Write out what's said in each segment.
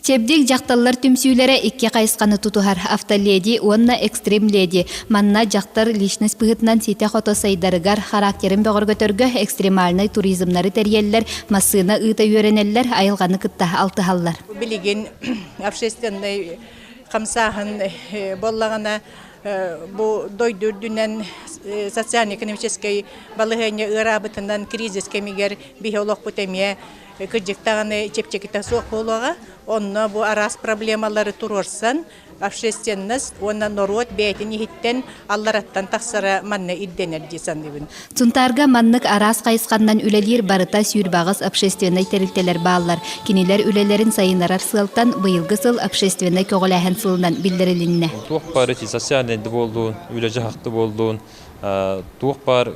Чэбдик дьахталлар түмсүүлэрэ икки хайысханы тутуһар: автоледи уонна экстрим-леди. Манна дьахтар личность быһыытынан ситэ-хото сайдарыгар, характерын бөҕөргөтөргө экстремальнай туризмнары тэрийэллэр, массыына ыыта үөрэнэллэр, айылҕаны кытта алтыһаллар. Билигин общественнай хамсааһын буоллаҕына, бу дойду үрдүнэн социально-экономическай балаһыанньа ыараабытынан кризис кэмигэр биһи олохпут эмиэ кырдьык даҕаны чэпчэкитэ суох буолуоҕа. Онно бу араас проблемалары туруорсан, общественность уонна норуот бэйэтин иһиттэн аллараттан тахсара манна ирдэнэр дии саныыбын. Сунтаарга маннык араас хайысханнан үлэлиир барыта 28 общественнай тэрилтэлэр бааллар. Кинилэр үлэлэрин сайыннарар сыалтан быйылгы сыл общественнай көҕүлээһин сылынан биллэрилиннэ. Туох баар ити социальнай да буоллун, үлэ-дьаһахта буоллун, туох баар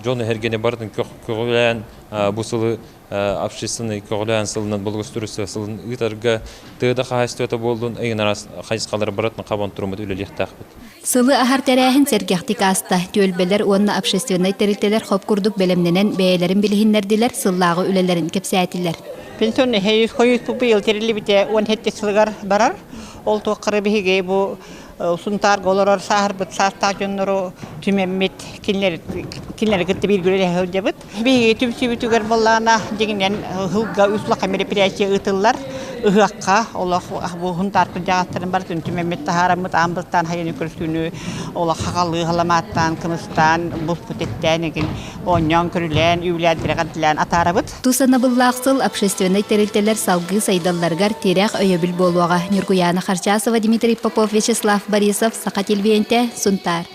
дьон эһэргэни барытын көҕүлээн бу сылы общественный көҕүлээн сылынан благоустройство сылын ыытарга тыа да хаһаайыстыбата буоллун ыйын араас хайысхалары барытын хабан туруммут үлэлиэхтээхпит. Сылы аһар тэрээһин сэргэхтик ааста. Түөлбэлэр уонна общественнай тэрилтэлэр хоп курдук бэлэмнэнэн бэйэлэрин билиһиннэрдилэр, сыллааҕы үлэлэрин кэпсээтилэр. Пенсионный хойут быйыл тэриллибитэ 17 сылыгар барар. Ол туоххары биһиги бу Сунтаарга олорор сааһырбыт саастаах дьоннору түмэммит кинилэри кинилэри кытта бииргэ үлэлэһэ сылдьабыт. Биһиги түмсүүбүтүгэр буоллаҕына дьиҥинэн ыһылга үс улахан мероприятие ыытыллар. Ыһыахха олох бу Сунтаар кырдьаҕастарын барытын түмэммит таһаараммыт аан бастаан хайаны көрсүүнү олох хаҕалыы халамааттаан, кымыстаан, буспут эттээн игин оонньоон, көрүлээн, үүлээн, тирэҕэрдилээн атаарабыт. Тус анабыллаах сыл общественнай тэрилтэлэр салгыы сайдалларыгар тирэх өйөбүл буолуоҕа. Ньургуйаана Харчасова, Дмитрий Попов, Вячеслав Борисов, Саха телевидениетэ, Сунтаар.